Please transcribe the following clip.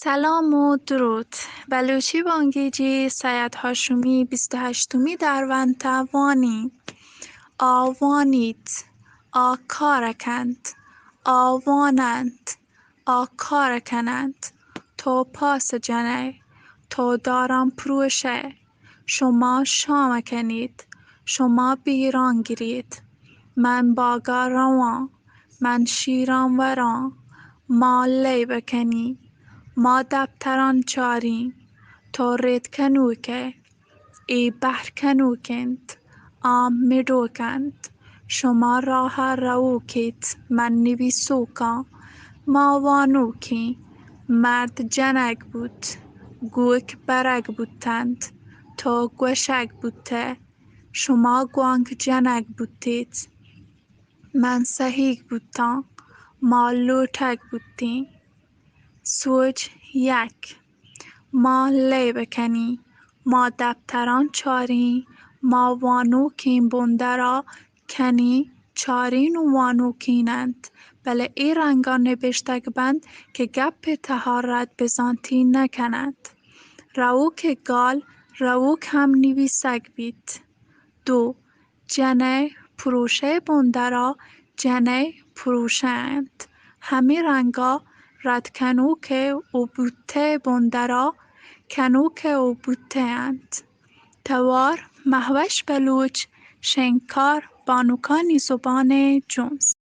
سلام و درود. بلوچی بانگیجی سید هاشمی بیست و هشتمی درونت ءَ وانی. آ وانیت، آ کار کنت، آ واننت، آ کار کننت. تو پاس جنئے، تو داران پروشئے. شما شام کنیت، شما بیران گریت. من باگا رواں، من شیران وراں. ما لیب کنی، ما دپتران چاریں. تو رد کنوکئے، اے بحر کنوک انت، آ مڈوک انت. شما راہ ءَ روکیت، من نویسوکاں. ما وانوکیں. مرد جنگ بوت، گوک برگ بوتنت، تو گوشگ بوتئے. شما گوانک جنگ بوتیت، من سہیگ بوتاں، ما لوٹگ بوتیں. سوج یک. ما لیب کنیں، ما دپتران چاریں، ما وانوکیں بندرا کنیں، چاریں و وانوکین انت، بلے اے رنگا نبشتگ بنت کہ گپ ءِ تہا رد بزانتی نکننت. روک گال، روک ہم نویسگ بیت. دو. جنئے پروشئے بندرا جنئے پروشہ انت. ہمے رنگا رد کنوکئے و بوتئے بندرا کنوکئے و بوتئے انت. توار: مہوش بلوچ، شنگکار: بانکانی زبان ءِ جنز.